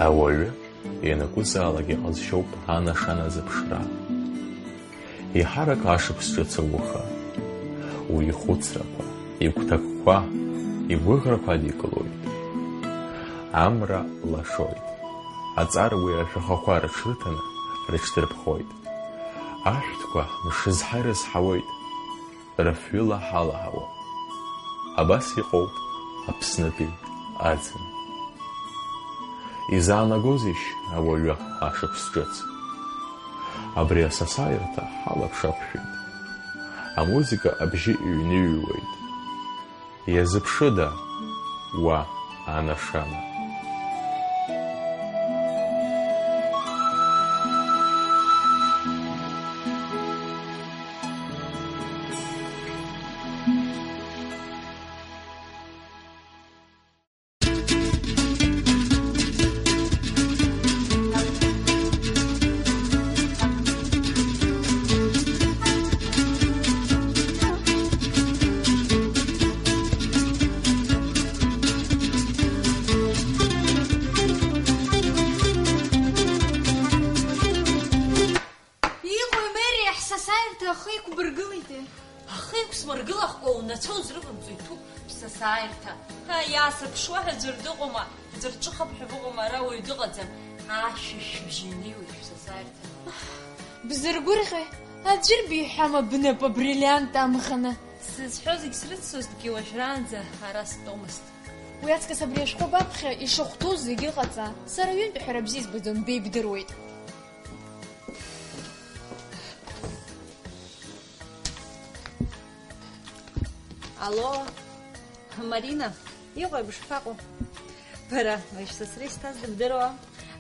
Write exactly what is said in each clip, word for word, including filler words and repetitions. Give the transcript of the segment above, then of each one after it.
Ауаҩы ианакәызаалак иҟазшьоуп анашана зыԥшра. Еиҳарак ашықәс ҿыц ауха, уи ихәыцрақәа, игәҭакқәа, игәыӷрақәа адикылоит. Амра лашоит. Аҵар уи ашәахәақәа рыҽрыҭаны рыҽдырԥхоит. Ашәҭқәа мшызҳа ирызҳауеит. Рыфҩыла ҳалаҳауа. Абас иҟоуп Аԥснытәи аӡын. Изаанагозеишь ауаҩы ашықәс ҿыц? Абри асасааирҭа ҳалаԥш ақәшәеит. Амузыка абжьы иҩныҩуеит. Иазыԥшыда уа анашана? Иҟои, Мери, ҳсасааирҭа ахы иқәбыргылеитеи? Ахы иқәсмыргылахкәа унацәа узрывамҵо иҭәуп ԥсасааирҭа. Ҳа, иаасырԥшуа ҳәа ӡәыр дыҟоума, ӡәыр ҿыхап ҳәа быҟоума, ара уаҩ дыҟаӡам, ашәышә бжьы инеиуеит шәсасааирҭа. Бзыргәырӷьои, аӡәыр биҳәама бнапы абриллиант амӷаны? Сзызҳәо зегь срыццозҭгьы уажәраанӡа ара стәомызт. Уи аҵкыс абри ашәҟәы баԥхьа ишахәҭоу зегьы ыҟаҵа, сара ҩынтә ҳәара бзиа збаӡом, беибдыруеит. Алло, Марина, иҟои, бышԥаҟоу? Бара, уажә сасра исҭаз дыбдыруа,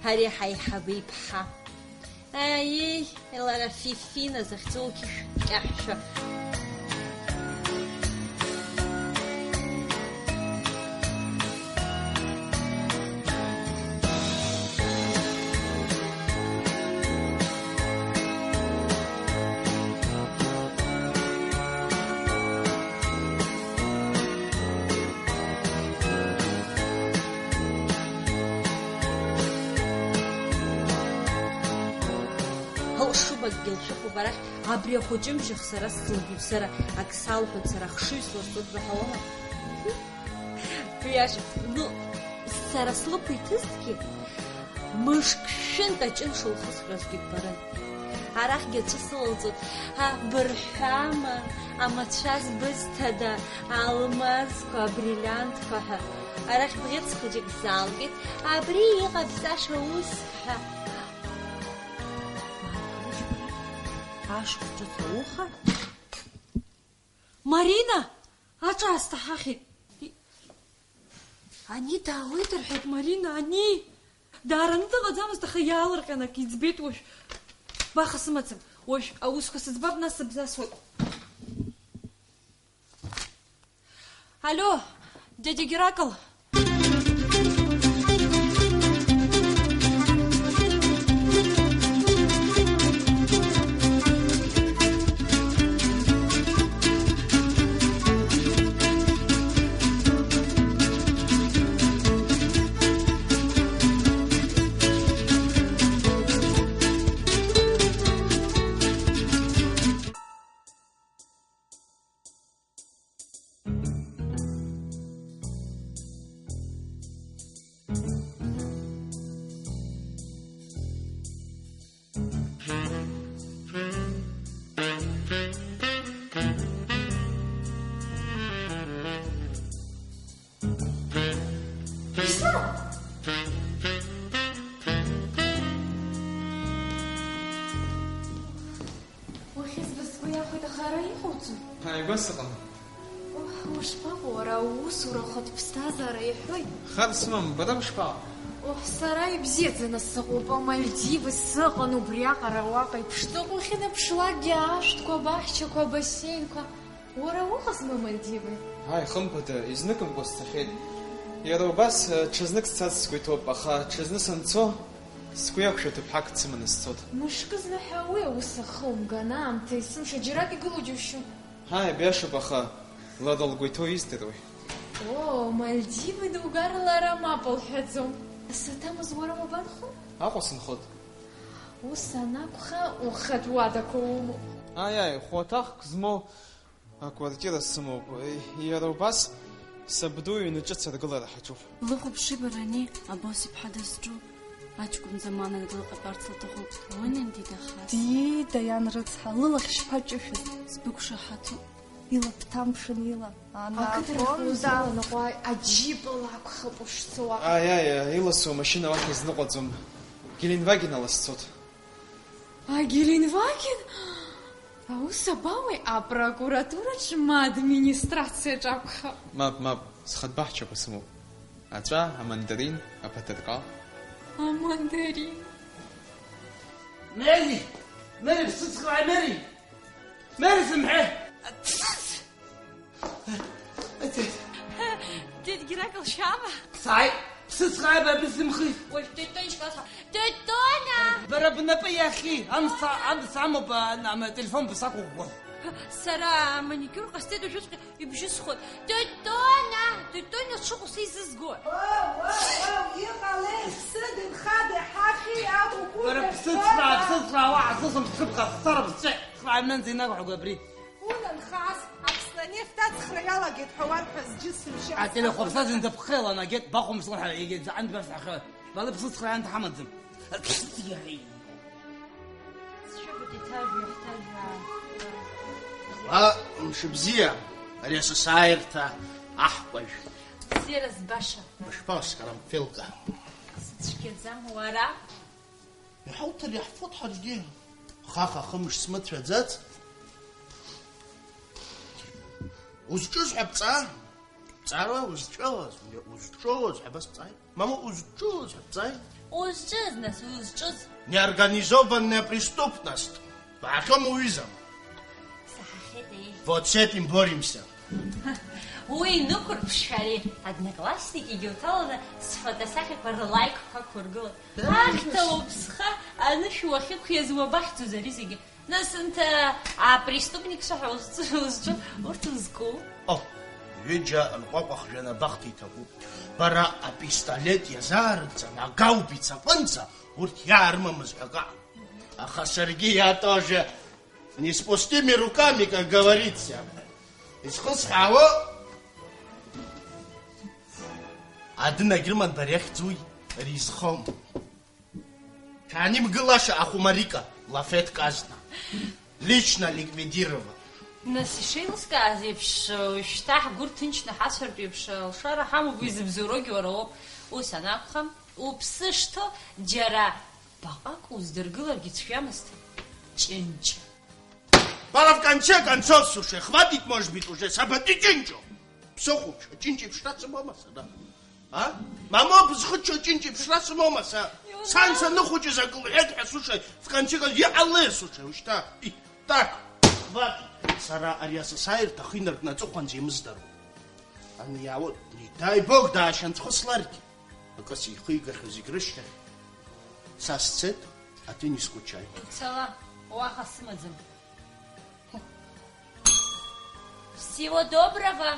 ари ҳаиҳабы иԥҳа. Аиеи, лара Фифина захьӡу лқьышә кьаҳәшәа. Лшубакгьы лшәыхуп арахь, абри ахәыҷымжьах сара сылгоит, сара ак салҳәоит, сара ахшыҩ сласҵоит баҳауама? Уи иашоуп. Ну, сара слықәиҭызҭгьы, мышк шәынтә аҷын шылхысҳәазгьы ббарын. Арахьгьы аҵәы сылалҵоит, абырҳәама, амацәаз бызҭада, алмазқәа, абриллиантқәа ҳәа. Арахь бӷьыц хәыҷык залгеит, абри иҟабҵаша ус ҳәа. Ашықәс ҿыц ауха. Марина! Аҿаасҭа ҳахьит. Ани даауеит рҳәеит, Марина, ани! Даараны дыҟаӡамызт, аха иаалырҟьан ак иӡбеит уажә. Баха сымаӡам, уажә аусқәа сыӡбап, нас сыбзасуеит. Алло, дядя Геракл! Уахьызбаз сгәы иахәеит, аха ара иҟауҵои? Ааигәа сыҟан. Оҳ, ушԥаҟоу, уара, аусура ахатә ԥсҭазаара иҳәоит? Хар сымам, бара бышԥаҟоу? Оҳ, сара ибзиаӡаны сыҟоуп, Амальдивы сыҟан, убриаҟара уаҟа иԥштәы, ухьынаԥшлакгьы ашәҭқәа, абаҳчақәа, абассеинқәа. Уара уҟазма Амальдивы? Ааи, хымԥада, изныкымкәа сцахьеит. Иара убас, ҽазнык сцарц сгәы иҭоуп, аха ҽазны санцо, сгәы иақәшәо ҭыԥҳак дсыманы сцоит. Мышкызны ҳәа уи аус ахы умган, аамҭа есымша џьарак игылоу џьушьо. Ҳаи, биашоуп, аха лара лгәы иҭоу издыруеи? Оо, Мальдивы дугар лара мап лҳәаӡом. Саҭамыз уара уабанхо? Аҟәа сынхоит. Ус анакәха, ухатә уадақәа умоуп. Аиаи, хәаҭахк змоу аквартира сымоуп. Иара убас сабду иҩны ҿыц аргылара ҳаҿуп. Лыхәаԥши бара ани, абос иԥҳа дызҿу? Аҷкәын заманак длыҟатәарц лҭахуп. Уи нанди дахаз? Диида, иан рыцҳа, лылахь шԥаҿышәыз? Сбықәшаҳаҭуп. Илаԥҭамԥшын ила, Ақыҭарахь анакәында. Узланаҟәааи, аџьыба лакәхап ушцо уаҟа. Аиаи, иласу амашьына уахь изныҟәаӡом. Геленваген ала сцот. Агеленваген? Аус абауеи, апрокуратураҿ ма администрациаҿ акәхап? Мап, мап, схатә баҳчақәа сымоуп. Аҵәа, амандарин, аԥаҭырҟал. Амандарин. Мери! Мери, бсыцхрааи, Мери! Мери, сымҳәеи! Дед Геракл шәаама? Сааит, бсыцхрааи, ба бысымхи. Уажә Тетончка аса. Тетоня! Бара бнапы иахьи, амца, амца амоуп, а, ам, ателефон бсақәыӷәӷәон. Сара аманикюр ҟасҵеит уажәыҵәҟьа ибжьысхуан. Тетоня! Тетоня дшыҟоу сеизызго. Уау, уау, уау, иҟалеи, сыдынхада, ҳахьи, акәукәу, Бара бсыцхраа, бсыцхраа, уаҳа сысым сыԥхасцара бсцәеи, храа мнанӡа инагҳәагәа абри. Унанхаз, Аԥснанефт ацхра иалагеит ҳәа уарҳәаз џьысымшьан. Ателехәаԥса зынӡа бхы еиланагеит, бахәымслан ҳәа егьи заҟантә баҳәахьоу. Бала бсыцхраа анҭ ҳамаӡам. Сшәыҳәоит, иҭажә, иаҳҭажә, аа. Ала, мшыбзиа, ари асасааирҭа аҳкәажә. Бзиара збаша. Бышԥаҟаз, Карамфелка? Сыцәгьаӡам, уара? Иҳауҭар иаҳфоит ҳаргьы. Хаха хымш смыцәаӡац. Узҿыз ҳәа бҵаа. Бҵаара узҿоуаз, узҿоуаз ҳәа басбҵааит. Мамоу, узҿыз ҳәа бҵааит. Узҿыз, нас, узҿыз? Неорганизованная преступность. Баахьоума уҩыза? Саҳахьеит, еи. Вот с этим боремся. Уи нықәырԥшшәа ари одноклассникигьы уҭаланы сфотосахьақәа рлайкқәа ақәыргылан. Да, Ахьҭа нас. Уԥсха анышә уахьықәиаз уабахьӡоз ари зегьы? Нас, анҭ, а, апреступникцәа ҳәа узҿу, узҿу, урҭ узку? О, ҩыџьа рҟәаҟәа хжәаны абахҭа иҭакуп. Бара апистолет иазаарыдҵаны агаубица аҟынӡа урҭ иаарымамыз ҳәа акы. Аха саргьы я тоже не с пустыми руками, как говорится. Изхысҳәаауа, адын агерман бара иахьӡуи ризхом. Шәаанымгылаша, ахәмарика, лафет казна. Лично ликвидировал. Нас ишеилыскааз еиԥш, шьҭа ҳгәы рҭынчны ҳацәартә еиԥш, алшара ҳамоуп, уи зыбзоуроугьы уара уоуп. Ус анакәха, уԥсы шҭоу џьара баҟак уздыргыларгьы цәгьамызт. Ҷынҷа. Бара, в конце концов, слушай, хватит, может быть, уже сабатәи ҷынҷо. Ԥсыхәоушәа, ҷынҷа иԥшра сымоума сара? А? Мамоу, бызхыччо ҷынҷа иԥшра сымоума са? Сан саныхәыҷыз акы лҳәеит ҳәа, слушай, в конце концов, иҟалеи, слушай, ушьҭа? И, так, хватит. Сара ари асасааирҭа ахы инаркны аҵыхәанӡа имыздароуп. Ани иаауеит, не дай бог, даашьанҵхысларгьы. Акы сихигахьоу зегь рышьҭахь. Са сцеит, а ты не скучай. Цала, уаха сымаӡам. Всего доброго!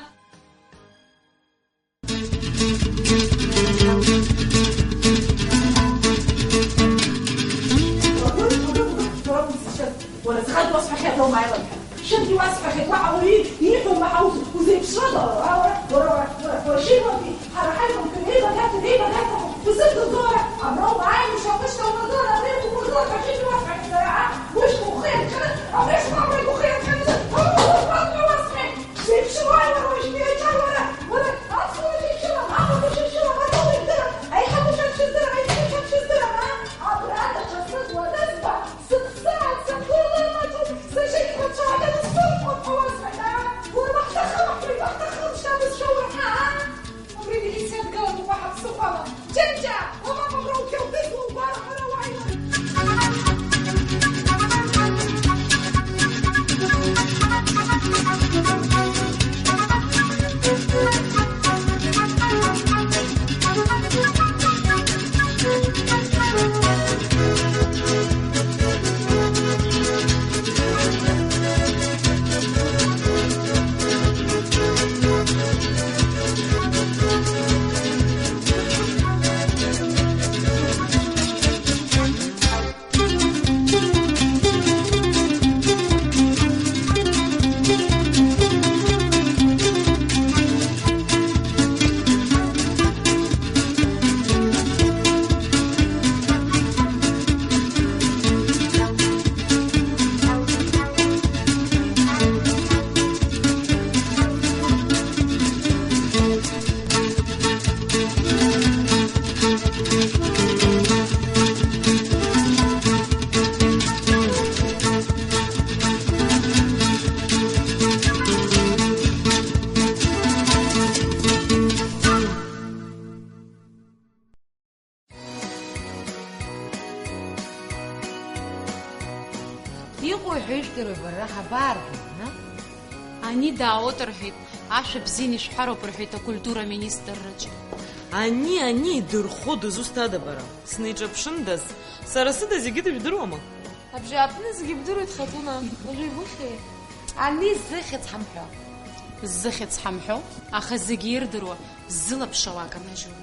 Уара, зхатә уасҳәахьеит, аума аилабҳәа. Шәынтә иуасҳәахьеит, уаҳа уаҩы ииҳәо умаҳауц, узеиԥшрада, уара, уара, уара, уара, уара, уара, шәеилоуми, ҳара ҳаҩбамҭақәа реибагата, реибагата, узыдылҵо, уара, абра умааин, ушьапышьҭа унагылан, абра иқәукәагылан ҳәа шәынтә иуасҳәахьеит, сара, аа, ушьха ухы ианханы, абра ишԥабра игәы ихы ианханы, аа, уара, уара, уара, уара, уара, зеиԥшроу, уара, уара, уара, уара, аԥсуара шәышәшьылам, ахәаԥа шәышәшьылам, аҵыхәа ижәдырам, аиҳабушьа шәыздырам, аиҳабушьа шәыздырам, аа, абра даҽа сыӡ уанызба, сыхсааит, сыԥыло имаҵуп, сашьа иқәацәаада, сԥырҟоуп ҳәа уасҳәеит, аа, уара, уаҳҭахым, абри уаҳҭахым, шьҭа бызшәа уаҳа, аа? Убри милициа дгылан, уаҳа ԥсыхәа амам. Џьынџьа! Уамак абра уқьоу дызуа угәарҳәара уаҩуан. Бара ҳабааргеи, ана? Ани даауеит рҳәеит, ашәа бзианы ишәҳәароуп рҳәеит акультура аминистрраҿы. Ани, ани, идырхо дызусҭада бара? Снеиҿаԥшындаз, сара сыда зегьы дыжәдыруама? Абжьааԥны зегьы бдыруеит, Хатуна, уажәы ибухьеи? Ани зыхьӡ ҳамҳәо. Зыхьӡ ҳамҳәо, аха зегьы ирдыруа, зылаԥш ауаа канажьуа.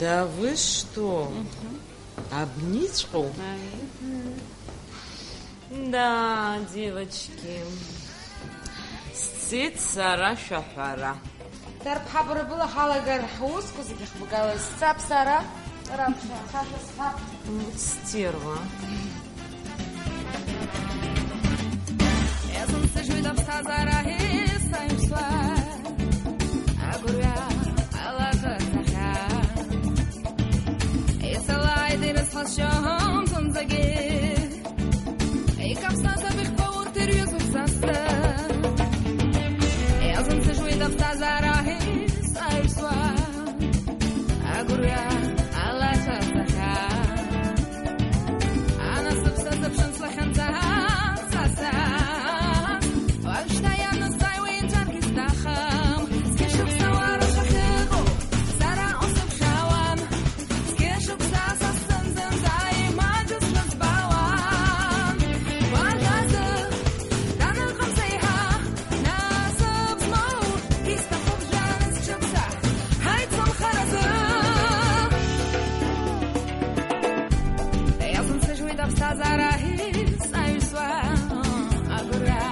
Да вы что? Мгм. Абниҵәҟьоу? Аи. Да, девочки. Сцеит сара шәаҳәара. Дарԥҳа, бара была ҳалагар, ҳусқәа зегьы хбгалаз сцап сара. Раԥхьа, хашәа сҳәап. М, стерва. Иазымсыжьуеит аԥсҭазаара исаҩсуа, агәырҩа алаӷырӡ ахьаа. Исалааит ирызҳасшьом зынӡагьы. Икаԥсаз абыӷьқәа урҭ ирҩызоуп са сзы. Иазымсыжьуеит аԥсҭазаара исаҩсуа, агәырҩа алаша сахьа. Анасыԥ сазыԥшын слахьынҵа са, са. Уажәшьҭа ианысҵааит уи џьаргьы сҭахым. Зқьышықәса уара шахьыҟоу сара усыԥшаауан. Зқьышықәса са сзын зынӡа имаҷыз срызбауан. Уажәазы даныҟам сеиҳа насыԥ змоу, исҭахуп жәанызқь шықәса ҳаицынхаразы. Иазымсыжьуеит аԥсҭазаара исаҩсуа, агәырҩа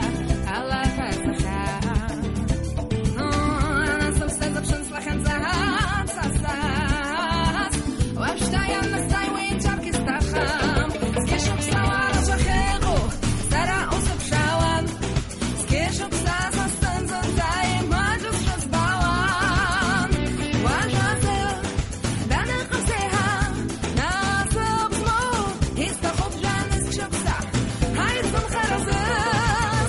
алаӷырӡ ахьаа. Насыԥ сазыԥшын слахьынҵа са, са. Уажәшьҭа ианысҵааит уи џьаргьы сҭахым. Зқьышықәса уара шахьыҟоу сара усыԥшаауан. Зқьышықәса са сзын зынӡа имаҷыз срызбауан. Уажәазы даныҟам сеиҳа насыԥ змоу, исҭахуп жәанызқь шықәса ҳаицынхаразы.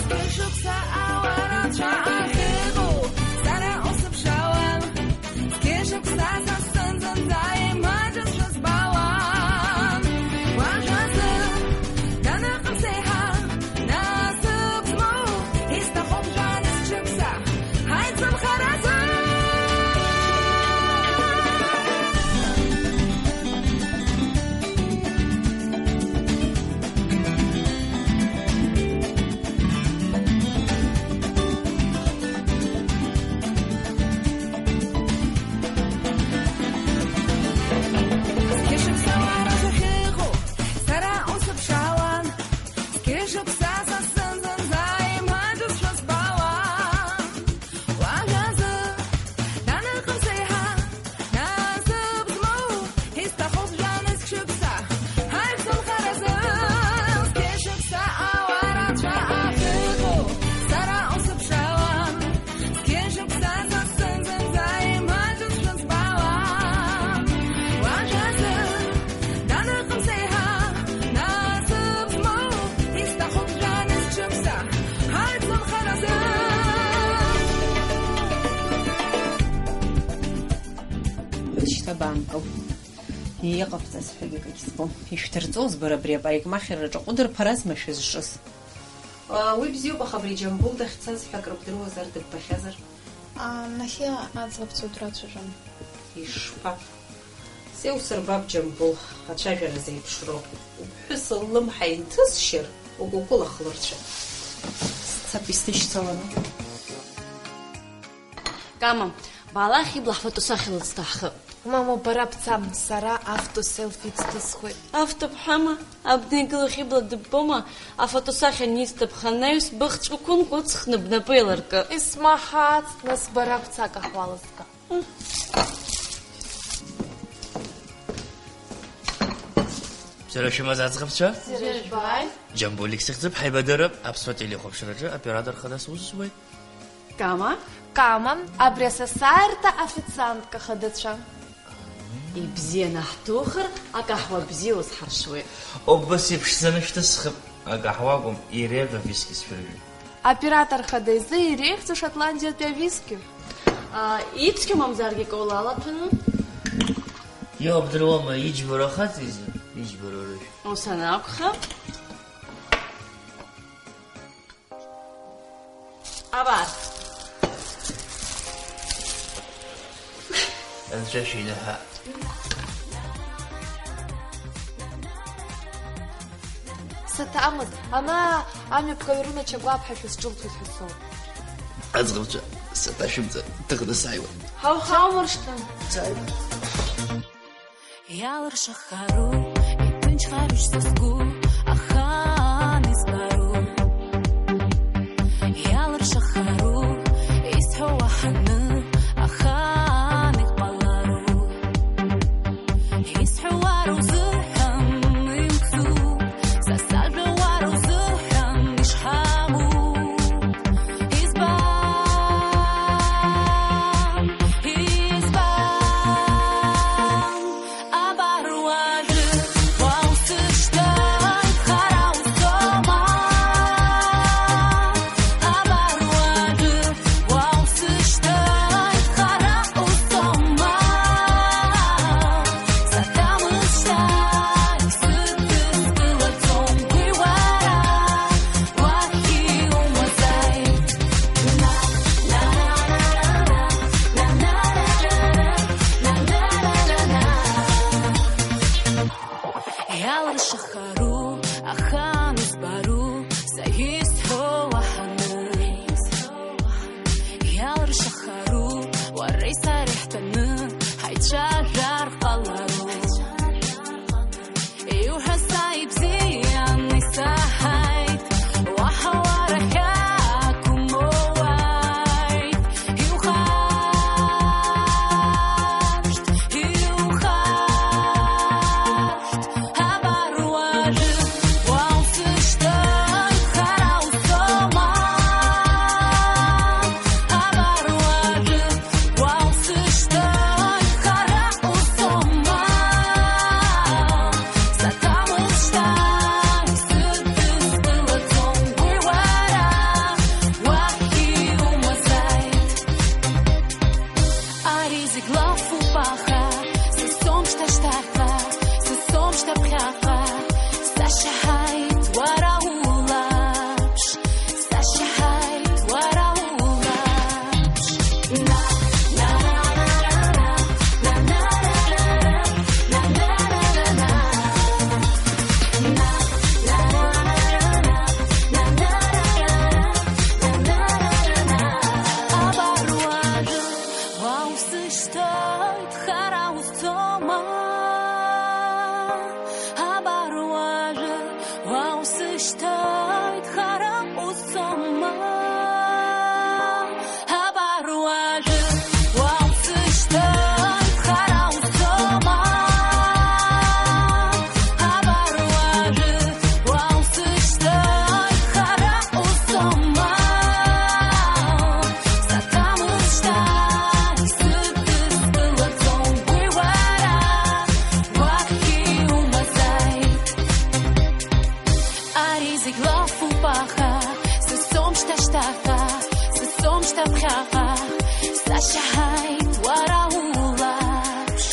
Зқьышықәса ауаа рацәа ахьыҟоу сара усыԥшаауан. Зқьышықәса са сзын зынӡа имаҷыз срызбауан. Уажәазы даныҟам сеиҳа насыԥ змоу, исҭахуп жәанызқь шықәса ҳаицынхаразы. Зқьышықәса уара шахьыҟоу сара усыԥшаауан. Зқьышықәса са сзын зынӡа имаҷыз срызбауан. Уажәазы даныҟам сеиҳа насыԥ змоу, исҭахуп жәанызқь шықәса ҳаицынхаразы. Зқьышықәса ауаа рацәа ахьыҟоу сара усыԥшаауан. Зқьышықәса са сзын зынӡа имаҷыз срызбауан. Уажәазы даныҟам сеиҳа насыԥ змоу, исҭахуп жәанызқь шықәса ҳаицынхаразы. Шьҭа баанкыл. Иҟабҵаз ҳәагьы акагь збом. Ишәдырҵоз бара абри апарикмахерраҿы ҟәыдырԥаразма шәызҿыз? Уи бзиоуп, аха абри Џьамбул дахьцаз ҳәа акрыбдыруазар, дыббахьазар? А, нахьхьи аӡӷабцәа драцәажәон. Ишԥа? Сеусырбап, Џьамбул, ацәажәара зеиԥшроу. Уԥҳәыс ллымҳа инҭысшьыр, укәыкәыла хлырцәа. Сцап исышьцыланы. Кама, баала Хьыбла ҳфотосахьа лыцҭаҳхып. Мама, бара бца, сара автоселфи ӡҭысхуеит. Авто бҳәама? Абна игылоу Хьыбла дыббома? Афотосахьа аниҵҭап, анаҩс быхцә уқәымкәа ыҵхны бнапы еиларкы. Исмаҳац, нас бара бца акаҳуа лызга. Бзиара шәымаз аӡӷабцәа? Бзиара жәбааит. Џьамбулик сыхьӡуп, ҳаибадырып Аԥсуа телехәаԥшраҿы оператор хада сусзуеит. Кама? Кама, абри асасааирҭа официантка хадацәа. Ибзианы ҳҭухыр, акаҳуа бзиа узҳаршуеит. Убас иԥшӡаны шәҭысхып, акаҳуа акәым, иреиӷьу ависки сшәыржәып. Оператор хада изы иреиӷьӡоу Шотландиатәи ависки. А, ицқьоу мамзаргьы кола алаҭәаны? Иоуп, дыруама, иџьбароу ахаҵа изы, иџьбароу рыжә. Ус анакәха. Абар. Анцәа шәинаҳа. Саҭамыз, ана амҩаԥгаҩ рыначагәаԥҳа шәысҿылҭуеит ҳәа соуп. Аӡӷабцәа, саҭашәымҵа, дыӷны сааиуан. Ҳауха умыршҭын. Сааиуан. Иалыршахару, иҭынчхарушь са сгәы, ахаан избару? Иалыршахару, исҳәо уаҳаны, ахаан иҟалару? Исҳәо уара узыҳәан имцу, са сажәа уара узыҳәан ишҳаму. Избан, избан, абар уажәы уа усышьҭоит, хара усома. Абар уажәы уа усышьҭоит, хара усома. Саҭамызшәа исыдыскылаӡом уи уара. Иалыршахару, ахаан избару, са исҳәо уаҳаны. Иалыршахару, уареи сареи ҳҭаны, ҳаицәажәар ҟалару? Иуҳәа сааибзиан исаҳаит, уаҳа уара хьаак умоуааит. Иухашҭ, иухашҭ, абар уажәы уа усышьҭоит, хара усома. Абар уажәы уа усышьҭоит, хара усома. Саҭамызшәа исыдыскылаӡом уи уара, уахь иумазааит. Ари зегь лафуп, аха са сцом шьҭа шьҭахьҟа, са сцом шьҭа ԥхьаҟа, сашьаҳаит уара улаԥш. Сашьаҳаит уара улаԥш. Абар уажәы уа усышьҭоит, хара усцома. Абар уажәы уа усышьҭоит, хара усцома. Абар уажәы уа усышьҭоит, хара усцома. Абар уажәы уа усышьҭоит, хара усцома. Саҭамызшәа исыдыскылаӡом уи уара, уахь иумазааит. Ари зегь лафуп, аха са сцом шьҭа шьҭахьҟа, са сцом шьҭа ԥхьаҟа, сашьаҳаит уара улаԥш,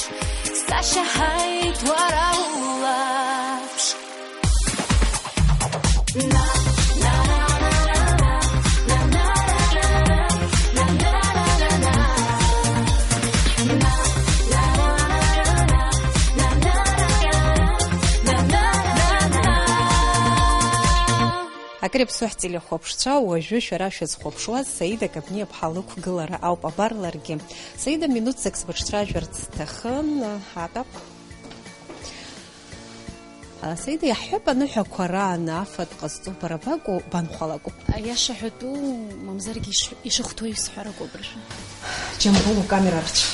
сашьаҳаит уара улаԥш. Акыр иаԥсоу ҳтелехәаԥшцәа, уажәы шәара шәызхәаԥшуаз Саида Капниаԥҳа лықәгылара ауп. Абар ларгьы. Саида, минуҭ зегь сбыҽцәажәарц сҭахын, атәап. А, Саида, иаҳҳәап, аныҳәақәа раан афатә ҟазҵо бара бакәу, банхәалакәу? Аиаша ҳәатәу, мамзаргьы иш-, ишыхәҭоу исҳәарақәоуп рашәа. Џьамбул, укамера рцә.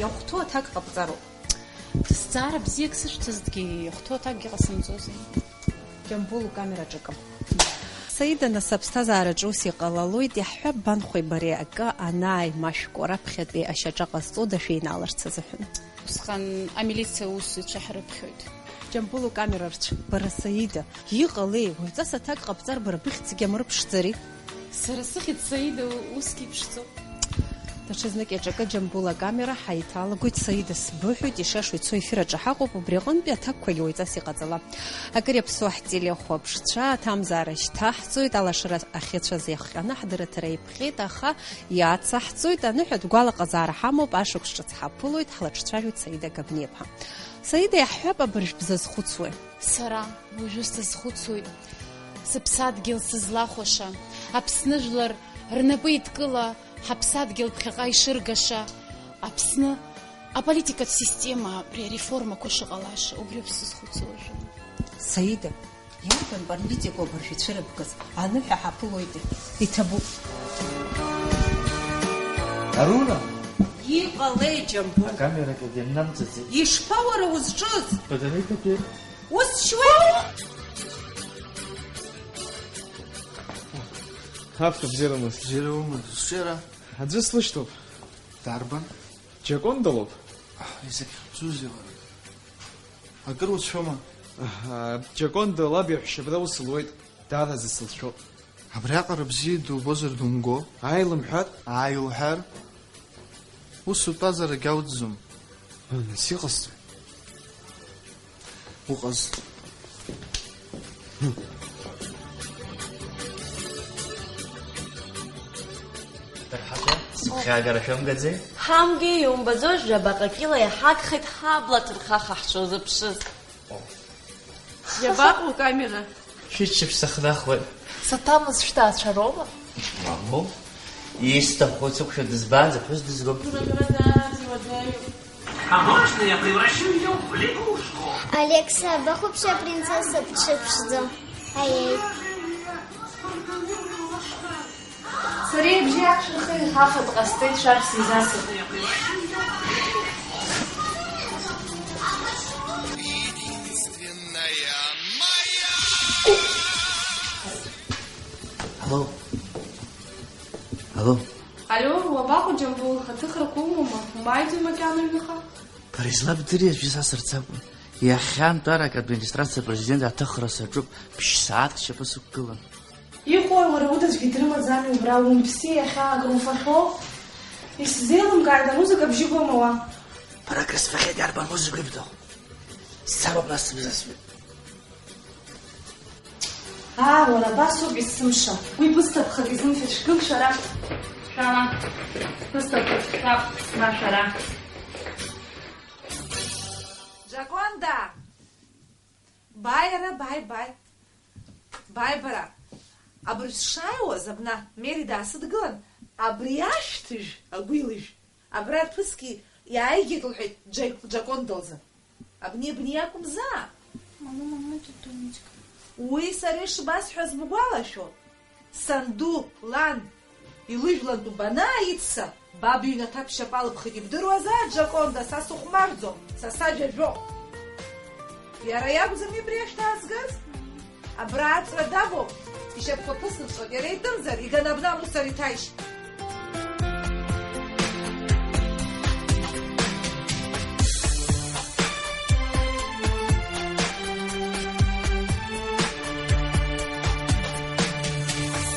Иахәҭоу аҭак ҟабҵароуп. Зҵаара бзиак сышәҭазҭгьы, иахәҭоу аҭакгьы ҟасымҵози. Џьамбул, укамера аҿакым. Саида, нас аԥсҭазаараҿы ус иҟалалоит, иаҳҳәап, банхәеи бареи акы анааимашәкуа, раԥхьатәи ашьаҿа ҟазҵода шәеинааларц азыҳәан? Усҟан амилициа аус ицәаҳарыԥхьоит. Џьамбул, укамера рцә, бара Саида, иҟалеи, уаҩҵас аҭак ҟабҵар бара быхьӡгьы амырԥшӡари? Сара сыхьӡ Саида усгьы иԥшӡоуп. Даҽазнык иаҿакы Џьамбул акамера ҳаиҭалагоит, Саида, сбыҳәоит, ишашо ицо ефир аҿы ҳаҟоуп, убри аҟынтәи аҭакқәагьы уаҩҵас иҟаҵала. Акыр иаԥсоу ҳтелехәаԥшцәа, аҭамзаара шьҭаҳҵоит, алашара ахьыцәаз иахҟьаны ҳдырраҭара иԥҟьеит, аха иацаҳҵоит, аныҳәатә гәалаҟазаара ҳамоуп, ашықәс ҿыц ҳаԥылоит, ҳлаҿцәажәоит Саида Габниаԥҳа. Саида, иаҳҳәап, абыржә бзазхәыцуеи? Сара уажәы сазхәыцуеит, сыԥсадгьыл сызлахәаша, Аԥсны жәлар рнапы идкыла, ҳаԥсадгьыл ԥхьаҟа ишыргаша, Аԥсны аполитикатә система абри ареформақәа шыҟалаша, убриоуп сзызхәыцуа уажәы. Саида, иарбан политикоу абыржә ицәырыбгаз? Аныҳәа ҳаԥылоитеи, иҭабуп. Арура! Иҟалеи, Џьамбул? Акамерагьы дымнамҵаӡеит. Ишԥа уара узҿыз? Батареикагьы. Ус шьуеит! Ҳаԥхьа бзиара умаз. Бзиара умаз. Сшера. Аӡәы слышьҭоуп. Дарбан? Џьаконда лоуп. Изахьӡузеи лара? Акыр уцәшәома? Аҳа, Џьаконда лаб иаҳәшьа абра ус луеит. Даараӡа сылшәоуп. Абриаҟара бзиа дубозар думго? Ааи лымҳәар? Ааи лҳәар? Ус утәазар агьауӡӡом. Нас иҟасҵои? Уҟаз. Дырҳақәа, сыгәхьаагара шәымгаӡеи? Ҳамгеи, иумбаӡои, жәабаҟа кьыла иҳагхеит ҳабла ҭырхаха ҳшузыԥшыз. Иабаҟоу укамера? Шәыччаԥшь сахнахуеит. Саҭамыз шәҭаацәароума? Мамоу, исҭаху сықәшәо дызбаанӡа ԥҳәыс дызгом. А можно я превращу её в лягушку? Алекса, бахәаԥши апринцесса дшыԥшӡо. Аиеи. Сара ибжьы иахшәырхеит, афатә ҟасҵеит, шәарҭ сизасит. Алло. Алло. Алло, уабаҟоу, Џьамбул, аҭыхрақәа умоума? Умааиӡои макьана аҩныҟа? Бара излабдыри аӡәы сасырцакәа? Иахьа нтәарак администрациа апрезидент аҭыхра саҿуп, ԥшь-сааҭк сшьапы сықәгылан. Иҟои, уара удазгьы дрымаӡами убра, умԥси, иахьа акры уфахьоу? Исзеилымкааит, амузыка бжьы гоума уа? Бара акры сфахьеит, иарбан музыка ибҭаху? Сцароуп нас сыбзасуеит. Аа, уара абасоуп есымша. Уи бысҭап, хак изымфеит, шәгыл шәара. Шәала. Бысҭап, шәап, ма шәара. Џьаконда! Бааи ара, бааи, бааи. Бааи бара. Абыржә сшааиуаз, абна Мери даасыдгылан, абри ашәҭыжә агәилыжә абра ԥыск иааигеит, лҳәеит Џьа-, Џьаконда лзы. Абни, абни иакәымзаап. Мама, мама, это Тонечка. Уи сара ишбасҳәаз бгәалашәо? Санду, лан, илыжәлантәу банааидца, баб иҩнаҭа ԥшьапала бхы ибдыруазааит, Џьаконда, са сыхәмарӡом, са сажәа жәохә. Иара иакәӡами абри ашәҭ аазгаз? Абра аҵра давоуп, ишьапқәа ԥысымҵәоит, иара итәымзар, иганы абна лусар иҭаишь.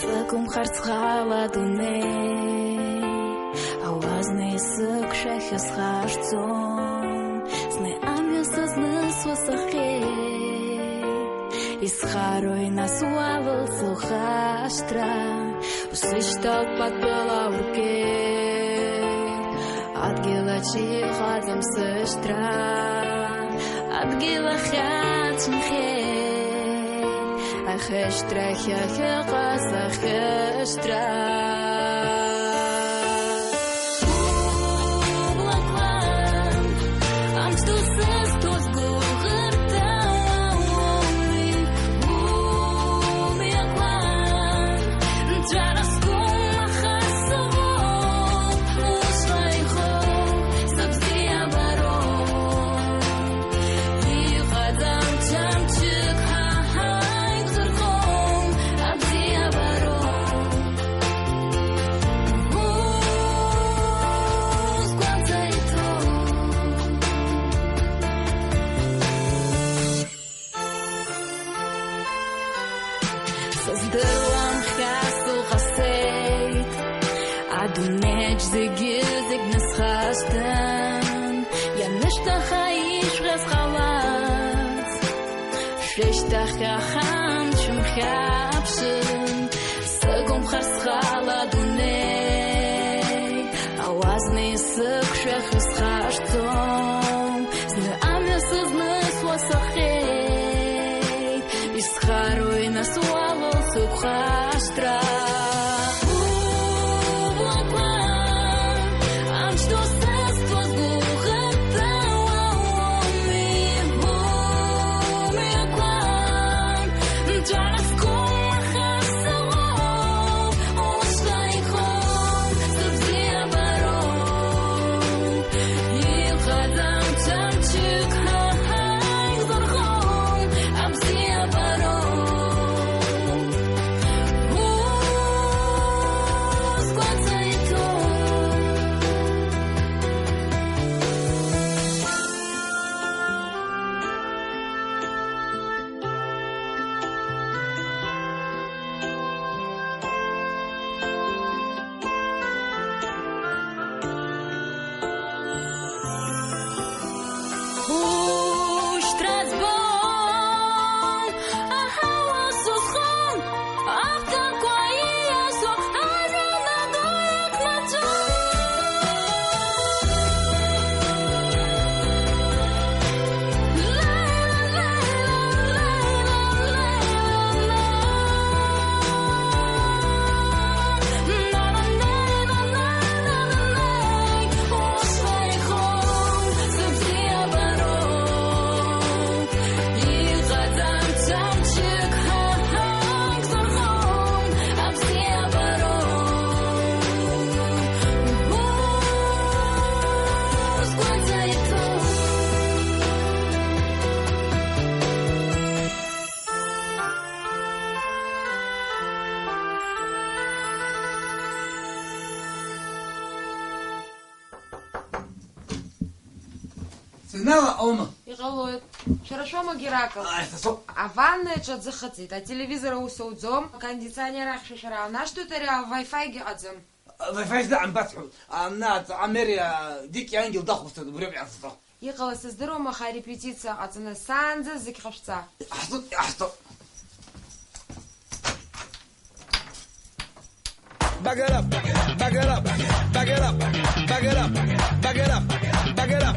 Сықәымхарц схала адунеи, ауаа зны исықәшәахьоу схашҭӡом, зны амҩа сызнысуа сахьеи. Исхарои нас уалылсу хашҭра, усышьҭоуп атәыла уркеит, адгьыл аҿы иҟаӡам сышьҭра, адгьыл ахьацәынхеит, ахьышьҭрахь ахьыҟаз ахьышьҭра. Ублақәа амч ду сызҭоз гәыӷырҭа уоуми, умҩақәа нҵәара зқәым аха сыӷәӷәоуп, ушла ихоу сыбзиабароуп. Иҟаӡам чамчык ҳа ҳаигәзырхом, абзиабароуп. Еч зегьы-зегь насхасҭан, ианышьҭаха ишәҳәаз ҟалац, шәышьҭахьҟа ҳамч-мхьаԥшын, сыгәамхар схала адунеи, ауазни сықәшәах исхашҭӡом, зны амҩа сызнысуа сахьеит, исхарои нас уалоу сықәхашҭра? Сигнал аума? Иҟалоит. Шәара шәоума, Геракл? Ааи, са соуп. Аваннаҿ аӡы хыҵит, ателевизор аус ауӡом, акондиционер ахьшәашәара аанашьҭуеит, ари авай-фаигьы ыҟаӡам. Вай-фай зда амбац ҳәа, ана, ҵаҟа мери, а, дикьа ангел дахәаԥшуеит, убри ауп иҟасҵо. Иҟалаз сыздыруам, аха арепетициа ҟаҵаны саанӡа зегь ҟашәҵа. Иҟасҵоит, иҟасҵоит. Back it up, back it up, back it up, back it up, back it up, back it up.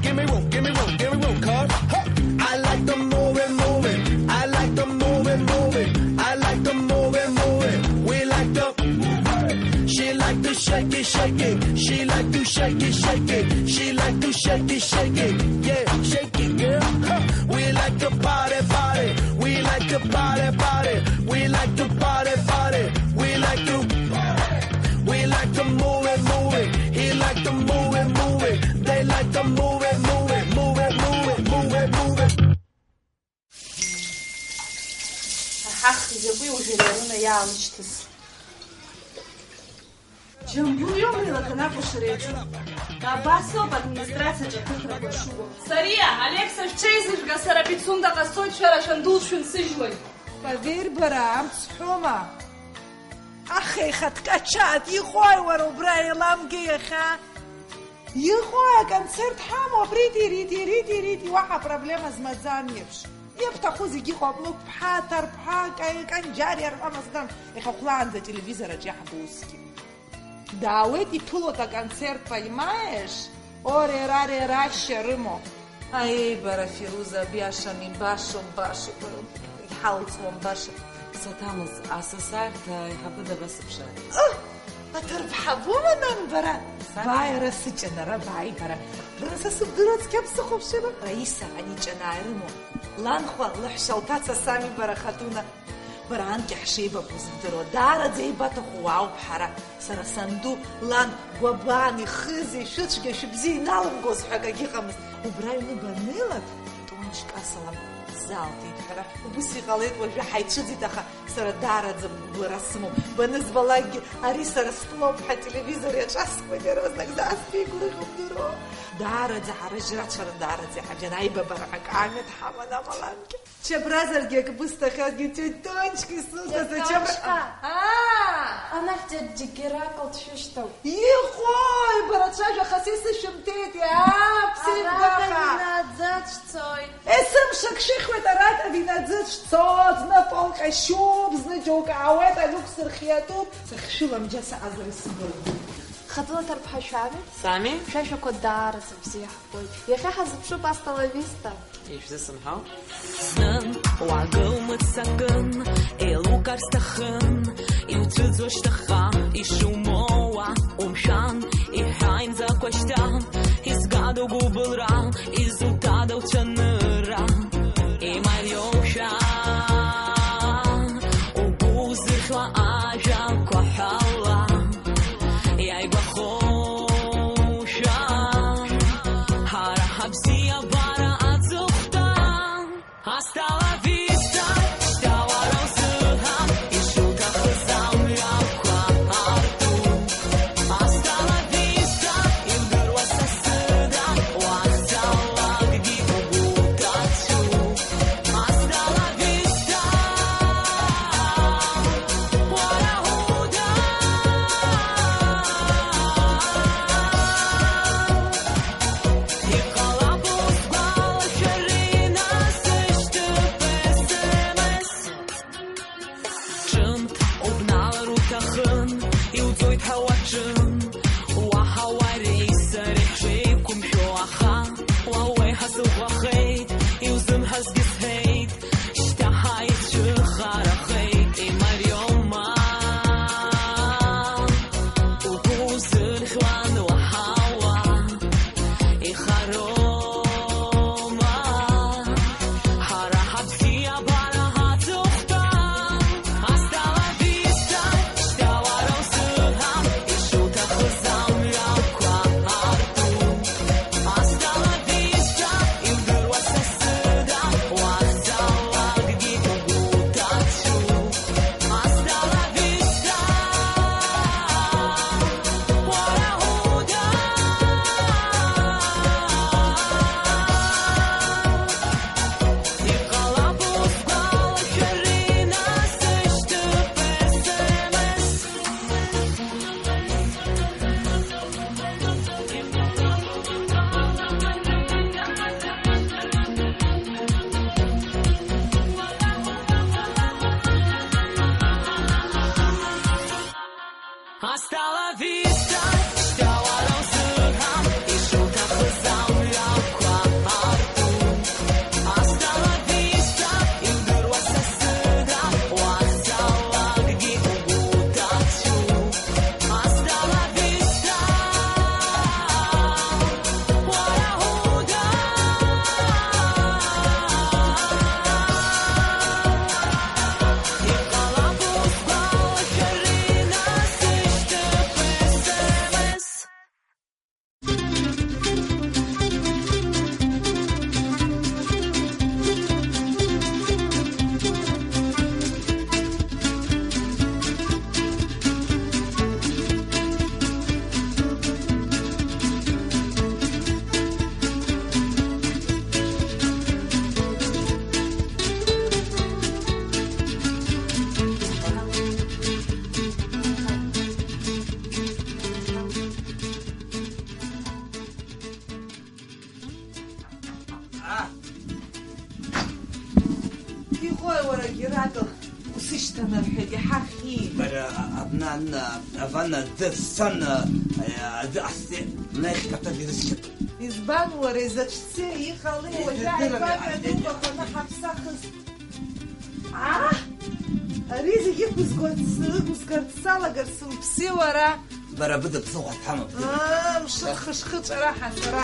Give me room, give me room, give me room, cuz. Huh. I like the move it, move it. I like the move it, move it. I like the move it, move it. We like the She like to shake it, shake it. She like to shake it, shake it. She like to shake it, shake it. Yeah, shake it, girl. Huh. We like to party, party. We like to party, party. We like to party, party. We like to, we like to move it, move it. He like to move it, move it. They like to move it, move it, move it, move it, move it, move it. Аҳах, изакәи уажәы ари арына иаалышьҭыз? Џьамбул иоума илаканы акәашара иаҿу? Абас ауп администрациаҿы аҭыхрақәа шыҟоу. Сариа, Алекса шәҽеизыжәга, сара Пицунда ҟасҵоит, шәара шәандул шәынсыжьуеит. Поверь, бара, амц сҳәома? Аха ихаҭкачаат, иҟои уара убра еиламгеи иахьа? Иҟои аконцерт ҳамоу, абри тири, тири, тири, ти, уаҳа проблема змаӡам еиԥш. Иабҭаху зегьы ыҟоуп, лыгәԥҳа, аҭарԥҳа, ка-, канџьариа рҳәама згам, иахьа хәлаанӡа ателевизор аҿы иаҳбо усгьы. Даауеит, иԥылоит аконцерт, понимаешь? О, рера, рера, шьа рымоу. Аиеи, бара, Фируза, биашами, башоуп, башоуп, бара, иҳалҵуам баша. Саҭамыз, асасаарҭа аиҳабы дабасыԥшааит? Ыы! Аҭырԥҳа боума, нан, бара? Саҭ- Бааи, ара сыҷанара, бааи, бара. Бара, са сыбдыруа цқьа бсыхәаԥшыра? Раиса, ани ҷанааи рымоу? Ланхәа, лаҳәшьа лҭаца сами, бара, Хатуна. Бара анкьа ҳшеибабо зыбдыруа, даараӡа еибаҭаху уаауп ҳара. Сара санду, лан, гәабан, ихызи, шәыцәгьа, шәыбзиа иналымгоз ҳәа акагьы ыҟамызт. Убра аҩны баннеилак, тончк асалам залҭеит ҳәа. Убыс иҟалеит, уажәы ҳаицәыӡит, аха сара даараӡа бгәыблра сымоуп. Банызбалакгьы, ари сара стәылоуп ҳәа ателевизор иаҿаскуеит, иаразнак заасԥигәырӷьо бдыруоу. Даараӡа ҳара жьрацәара даараӡа иҳабжьан, аибабара ҳәа акаамеҭ ҳаман амалангьы. Чабразаргьы ак бысҭахьазгьы, тетя Тончка, исылҭаз ачабра-, Тетя Тончка! Аа! Анахь џьа-, џьа-, Геракл дшәышьҭоуп. Иҟои, бара цәажәаха са исышәымҭеит, иаап, сеибгаха. Араҟа инаӡаӡ шцоит. Есымша шәыхьуеит, араҟа инаӡаӡ шцо, зны полк ашьуп, зны џьоук аауеит, алиукс рхиатәуп. Сахьшәылам џьа саҟазар исыбоит. Хаҭала ҭарԥҳа шәами? Сами. Шәашәақәа даараӡа бзиа. Иахьа ҳазыԥшуп Аста ла виста. Ишәзысымҳәо? Зны уаагыл мыццакын, еилукар сҭахын, иуцәыӡуа шьҭахьҟа ишумоуа умшәан, иҳәа имӡакәа шьҭа, изгада угәыбылра, изуҭада уцәанырра? Имариоушәа, угәы узырхьуа ажәақәа ҳәала. Иааигәахошәа, ҳара ҳабзиабара аҵыхәтәан. Hasta la vista, шьҭа уара узыҳәан, ишуҭахыз амҩақәа арту. Hasta la vista, иудыруа са сыда, уахьцалакгьы угәы уҭацәу. Hasta la vista, уара уда. Иҟалап узгәалашәар инасышьҭып S M S. Ҿымҭ убналар уҭахын, иуӡоит ҳәа уаҿын. Уаҳа уареи сареи ҳшеиқәымшәо, аха уа уеиҳа сыӷәӷәахеит, иузымҳәазгьы сҳәеит. Шьҭа ҳаицәыхарахеит, имариома. Угәы узырхьуан уаҳауа, ихароума. Ҳара ҳабзиабара ҳаҵыхәтәан. Hasta la vista, шьҭа уара узыҳәан, ишуҭахыз амҩақәа арту. Hasta la vista, иудыруа са сыда, уахьцалакгьы угәы уҭацәу. Hasta la vista, уара уда. Иҟалап узгәалашәар инасышьҭып S M S. Hasta la vista, шьҭа уара узыҳәан, ишуҭахыз амҩақәа арту. Hasta la vista, иудыруа са сыда, уахьцалакгьы угәы уҭацәу. Hasta la vista, уара уда. Иҟалап узгәалашәар инасышьҭып S M S. Иҟои уара, Геракл, усышьҭан рҳәеит, иҳахьи? Бара, а, абна, а, авана, д-, сан, а, а, д-, асте, нехь ката дирысчат. Избан уара, изаҵәцеи, иҟалеи, уажәы ааигәа ҳәа дукәа ханы ҳаԥсахыз? Аа! Ари зегьы ықәызго-, ықәызгарц салагар сымԥси уара! Бара быда ԥсыхәа ҳамам. Аа, мшыхәа шхыҵәара ҳа сара.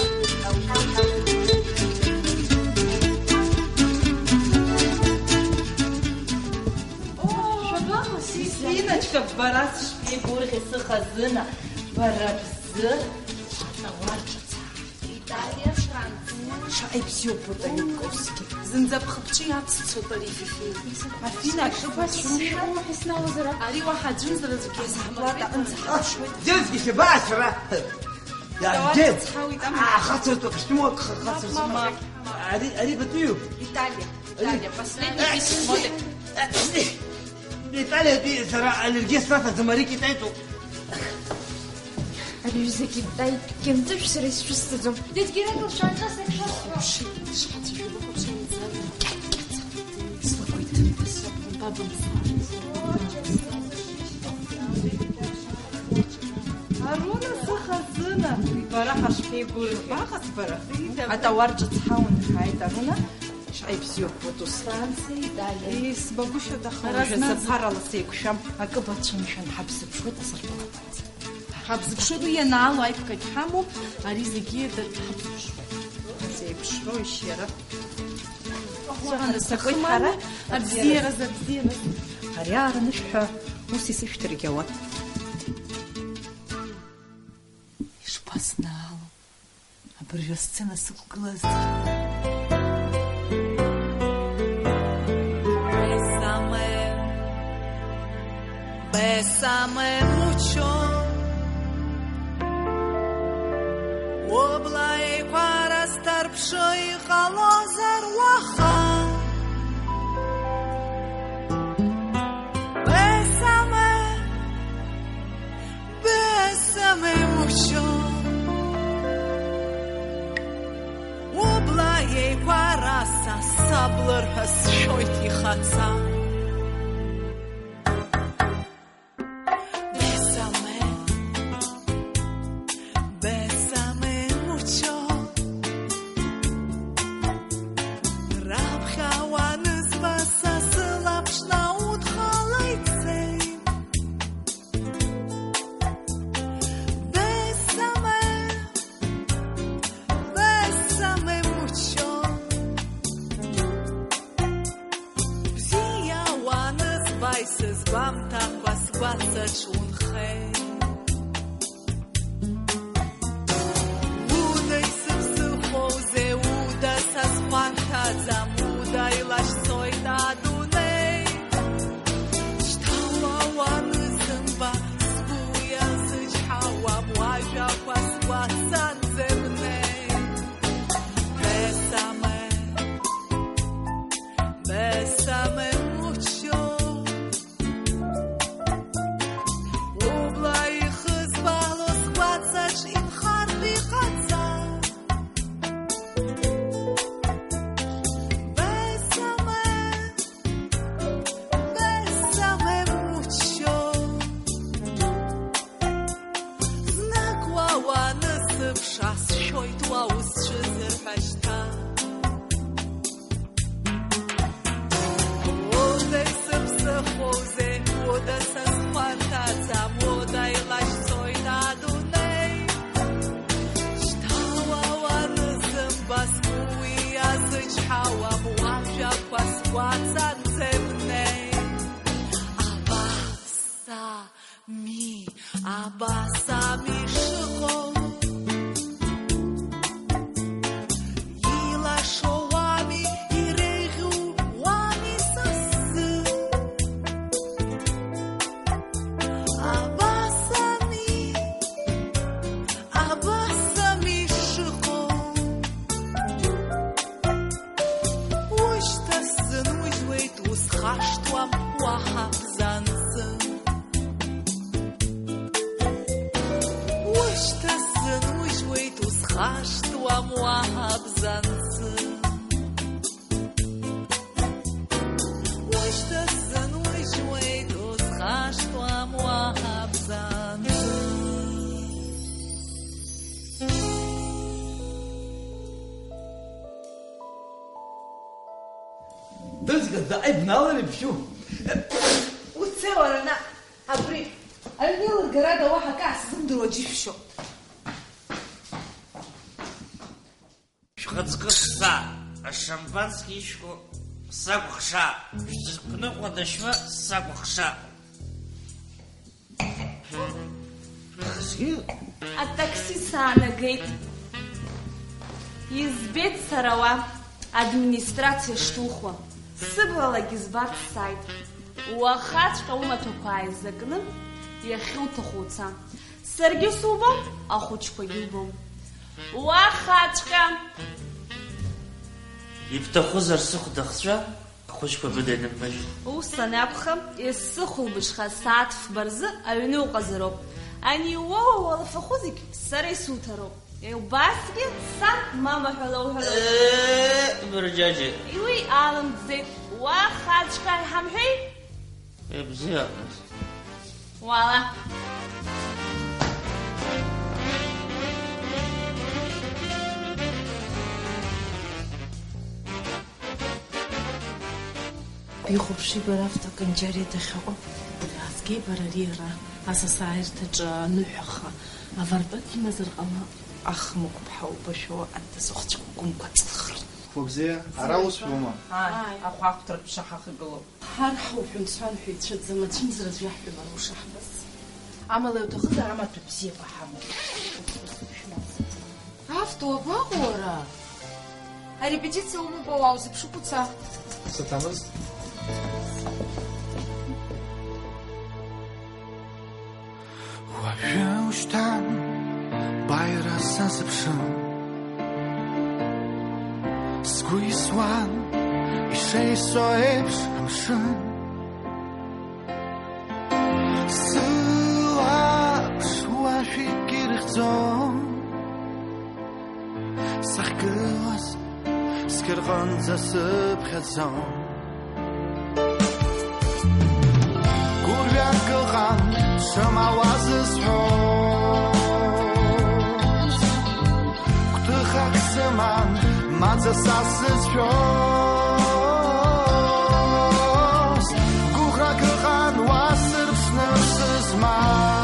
О, шәабаҟаз, Иночка, бара сышԥеигәырӷьеи сыхазына, бара бзы аҵауар ҿыц. Италиа, Франциа. Шаҟа ибзиоуп Бутаникоски. Зынӡа бхы-бҿы иаццоит ари, Фифи. Афина, акы бацәымшәо. Ари уаҳа аӡәымзар аӡәгьы иазҳамлакәа аҟынӡа ҳаԥшуеит. Џьаргьы шәабаацәара! Иаҳбеит! Даауаҵәцҳауеит, амала. Ахацыртә костюмқәа, х-, хацыртә. Мап, мап, мап. Ари, ари батәиуп? Италиа, Италиа, последний десять модек. Италиатәи сара аллергиа снаҭаӡам, ари китаитәуп. Ари ҩыза китаитә кьынтышә сара исшәысҭаӡом. Дед Геракл, шанҿа сеиқәшәо сҳәо. Ԥшит, ишҳацәажәо бахәаԥшуан. Сфакультет. Бабымцан. Аруна сыхазына, бара ҳашԥеигәырӷьеи? Баҟаз бара? Атауар ҿыц ҳауны ҳааит, Аруна. Шаҟа ибзиоуп, вот ус. Франциа, Италиа. Исбагәышьоит, аха уажәазы Разнаӡа. Ԥарала сеиқәшәам, акы бацәымшәан, ҳабзыԥшуеит асырбалақәа. Ҳабзыԥшуеит, уи ианаало аиԥкагь ҳамоуп, ари зегьы даҳабзыԥшуеит. Зеиԥшроушь иара? Сыҟан, сакуеит ҳара. Абзиараз, абзиараз. Ари аарнышә ҳәа ус исышәҭаргьы ауан. Ишԥаснаало, абыржәы асцена сықәгылазар. Бесаме, бесаме мучо, убла еиқәара сҭарԥшо иҟалозар уаха. Бесаме, бесаме мучо, убла еиқәара са саблыр ҳәа сшәоит ихаца. Бесаме, бесаме мучо, раԥхьа уанызба са сылаԥш наудхала ицеит. Бесаме, бесаме мучо. Бзиа уанызбаи сызгәамҭакәа сгәаҵаҿ унхеит. Уда исыԥсыхәоузеи, уда са схәарҭаӡам, уда илашьцоит адунеи. Шьҭа уа уанызымба, сгәы иазычҳауам, уажәақәа сгәаҵанӡа бнеи. Бесаме, бесаме мучо. Убла ихызбало сгәаҵаҿ инхартә иҟаҵа. Бесаме, бесаме мучо. Знык уа уанысыԥш, асшәоит уа усцәыӡыр ҳәа шьҭа. Уда исыԥсыхәоузеи, уда са схәарҭаӡам, уда илашьцоит адунеи. Шьҭа уа уанызымба, сгәы уи иазычҳауам, уажәақәа сгәаҵанӡа бнеи. Абас ами, абас ами шыҟоу. Илашоу ами, иреиӷьу ами са сзы. Абас ами, абас ами шыҟоу. Ушьҭа сзынужьуеит, усхашҭуам уаҳа бзанҵы. Ушьҭа сзынужьуеит, усхашҭуам уаҳа бзанҵы. Ушьҭа сзынужьуеит, усхашҭуам уаҳа бзанҵы. Дызгаз заҟа ибналар ибжьу? Уцеи уара наҟ, абри аҩны илыргарада уаҳа акы аасзымдыруа џьышәшьо. Шәхаҵкы сца, ашампански ишәку сакәыхшаа, шәзықәныҟәадашьуа сакәыхшаа. Хазгьы? Атакси саанагеит. Избеит сара уа, администрациа шҭухуа. Сыбалагьы збарц сааит. Уахаҵәҟьа умаҭәақәа ааизакны иахьуҭаху уца. Саргьы субом, ахәыҷқәагьы убом. Уахаҵәҟьа! Ибҭахузар сыхәда хҵәа? Хәыҷқәа быда иныбмажәит. Ус анакәха, есыхәылбыҽха асааҭ фба рзы аҩны уҟазароуп. Ани уоуа уалафахәы зегь сара исуҭароуп. Убасгьы сан мама ҳәа лоуҳәалоит. Ээ, бырџьаџьа. Уи алымҵӡеит. Уаха аӡәк ҳамҳәеи? Ибзиахаз. Уала. Бихәаԥши бара автоканџьариа дахьыҟоу. Дразгеи бара ари ара, асасааирҭаҿы аныҳәаха, авартәа димазар ҟалап, аха мықәԥҳа убашәо адасыхәцәа гәымқәа ҵылхыр. Хәыбзиа, ара ус шәоума? Ааи, ахәаахәҭратә ԥша ҳахагылоуп. Ҳар ҳауҳәа нцәан ҳәа ицәаӡам, ацәымзаразы иаҳҳәо бара ушаҳбаз. Амала иуҭахызар амаҭәа бзиақәа ҳамоуп. Авто уабаҟоу уара? Арепетициа умоуп, ауаа узыԥшуп, уца. Саҭамыз. Уажәы ушьҭан бааира сазыԥшын, сгәы исуан ишеисо еиԥш амшын. Сылаԥш уашәик ирыхьӡом, сахьгылаз сқьырҟынӡа сыԥхьаӡон. Гәырҩак ыҟан, сымауа зысҳәоз. Гәҭыхак сыман, маӡа са сзыцәшәоз. Гәыӷрак ыҟан, уа сырԥшны сызмаз.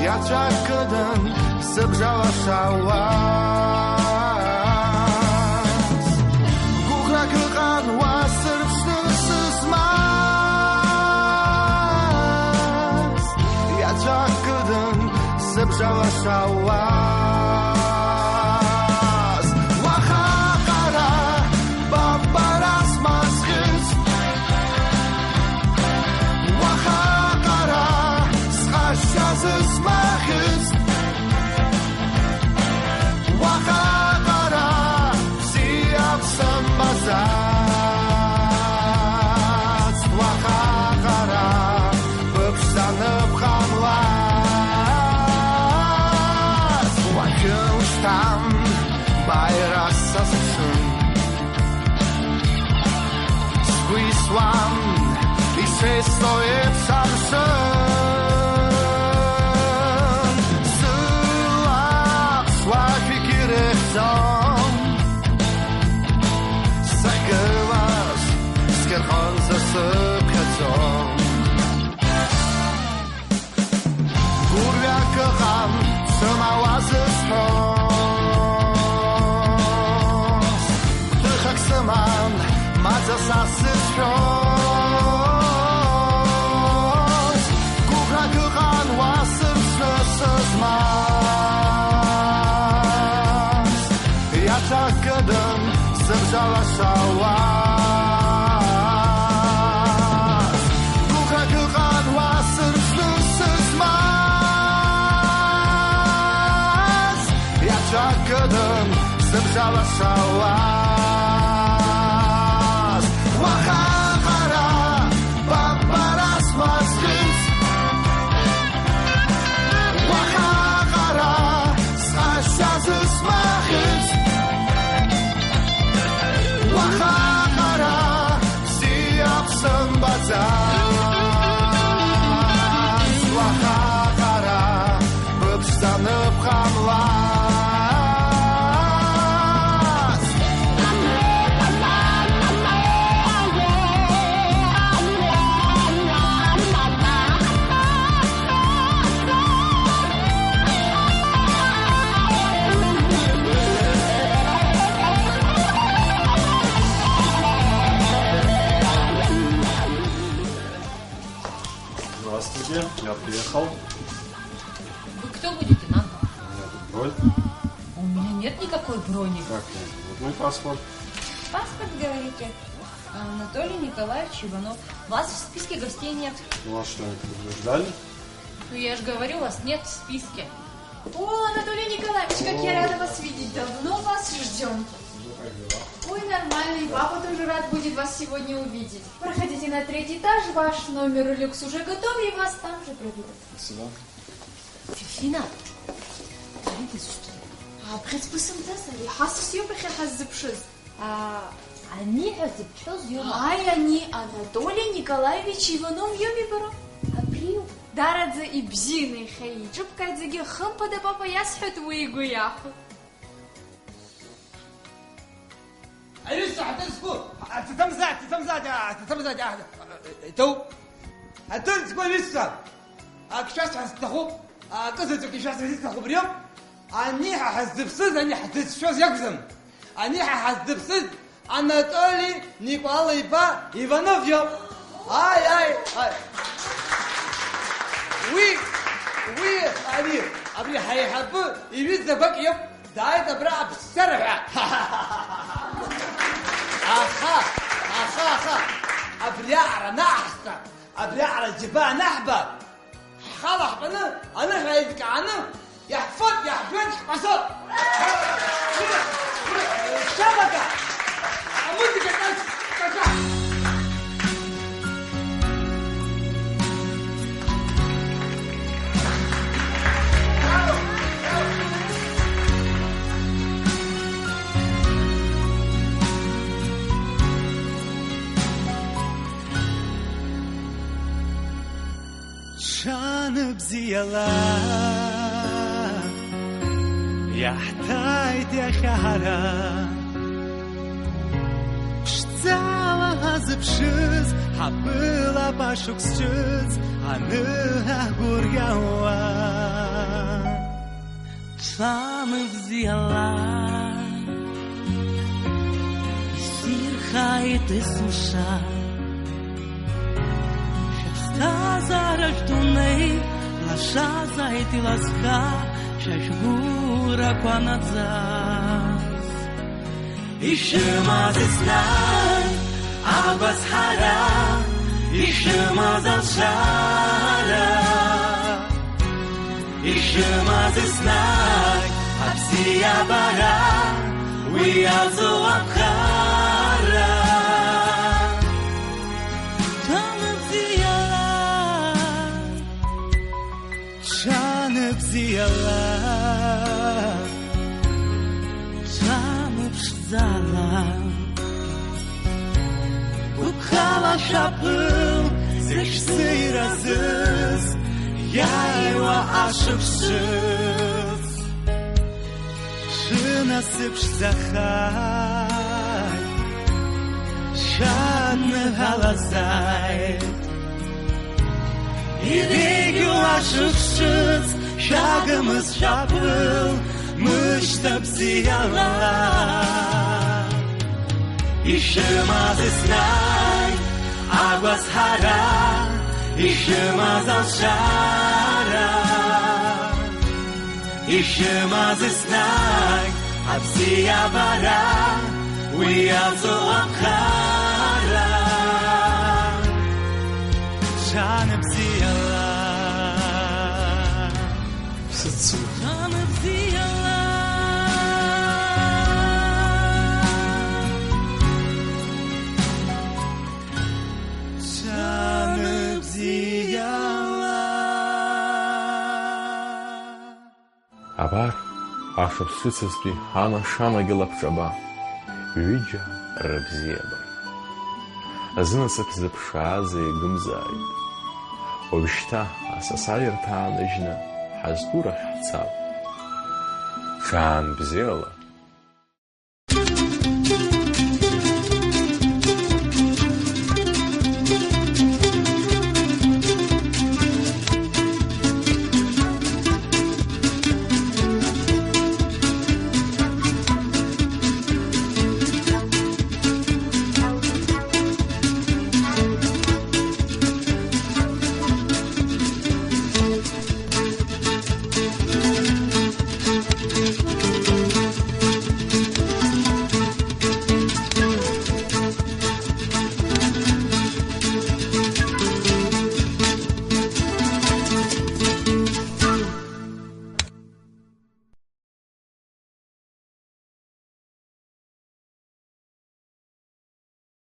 Иаҵәа кыдын сыбжа лашауаз. Гәыӷрак ыҟан уа сырԥшны сызмаз. Иаҵәа кыдын сыбжа лашауаз. Уаха аҟара ба бара смаскыз. Уаха аҟара сҟазшьа зысмаӷьыз. Уаха аҟара бзиа бсымбаӡацт. Уаха аҟара быԥшӡаны бҟамлацт. Уажәы ушьҭан бааира сазыԥшын. Сгәы исуан ишеисо еиԥш амшын. Сылаԥш уашәик ирыхьӡом. Сахьгылаз сқьырҟынӡа сыԥхьаӡон. Гәырҩак ыҟан, сымауа зысҳәоз. Гәҭыхак сыман, маӡа са сзыцәшәоз. Гәыӷрак ыҟан, уа сырԥшны сызмаз. Иаҵәа кыдын сыбжа лашауаз. Гәыӷрак ыҟан уа сырԥшны сызмаз. Иаҵәа кыдын сыбжа лашауаз. Уаха аҟара ба бара смаскыз. Уаха аҟара сҟазшьа зысмаӷьыз. Уаха аҟара бзиа бсымбаӡацт. Уаха аҟара быԥшӡаны бҟамлац. Здравствуйте, я приехал. Вы кто будете, нам? У меня тут бронь. У меня нет никакой брони. Как нет? Вот мой паспорт. Паспорт, говорите? Анатолий Николаевич Иванов. Вас в списке гостей нет. Ну а что, они предупреждали? Ну я же говорю, вас нет в списке. О, Анатолий Николаевич, как я рада вас видеть. Давно вас ждем. Ну, как дела? Ой, нормально, и папа тоже рад будет вас сегодня увидеть. Проходите на третий этаж, ваш номер люкс уже готов, и вас там же проведут. Спасибо. Фина, Давид, что ли? А, бӷьыц бысымҭаз, ари ҳасас иоуп иахьа ҳаззыԥшыз. А, ани ҳәа зыбҳәоз иоума? Ааи, ани, Анатоли Николаевич Иванов иоуми бара? Абриу? Дараӡа ибзианы иахьа еиҿыбкааит зегьы, хымԥада папа иасҳәеит уи игәы иахәо. Аҩызцәа, ҳаҭыр зқәу, аҭаҭымзааит, аҭаҭымзааит, аҭаҭымзааит, аҳ-, иҭоуп. Ҳаҭыр зқәу аҩызцәа, акы шәасҳәар сҭахуп, акы заҵәык ишәасҳәар исҭахуп, иоуп. Ани ҳа ҳаззыԥсыз, ани ҳзыцәшәоз иакәӡам. Ани ҳа ҳаззыԥсыз Анатоли Никәала-иԥа Иванов иоуп. Ааи, ааи, ааи. Уи, уи, ари, абри ҳаиҳабы иҩыза гәак иоуп. Дааит абра аԥсцара ҳәа. Аха, аха, аха, абриаҟара анаҳҵа, абриаҟара џьабаа анаҳба, ҳхала ҳтәаны, аныҳәа еидкааны, иаҳфоит, иаҳжәуеит, ҳҟазоуп. Шәабага! Амузыка ҿац, ҿаҿа! Ҽаанбзиала иаҳҭааит иахьа ҳара. Ԥшӡала ҳазыԥшыз ҳаԥылап ашықәс ҿыц аныҳәа ҳгәырҩауа. Ҽаанбзиала исирхааит есымша. Шәыԥсҭазаара шәдунеи лашазааит иласха шәа шәгәырақәа наӡаз. Ишәымаз еснагь агәазҳара, ишәымаз алшара, ишәымаз еснагь абзиабара, уи иаҵоу аԥхара. Ҽаанбзиала, ҽаанбзиала, ҽаанԥшӡала, гәыԥхала шәаԥыл, зегь шәзы иразыз, иааиуа ашықәс ҿыц. Шәынасыԥшӡахааит, шәадныҳәалазааит. Ирегьу ашықәс ҿыц шәагымыз шәаԥыл, мышьҭа бзиала. Ишәымаз еснагь агәазҳара, ишәымаз алшара, ишәымаз еснагь абзиабара, уи иаҵоу аԥхара. Ҽаанбзиала. Сыцу. Ҽаанбзиала. Ҽаанбзиала. Абар, ашықәс ҿыцызтәи анашанагьы лабҿаба, ҩыџьа рыбзиабара. Зынасыԥ зыԥшааз еигымзааит. Уажәшьҭа асасааирҭа ааныжьны ҳазтәу рахь ҳцап. Ҽаанбзиала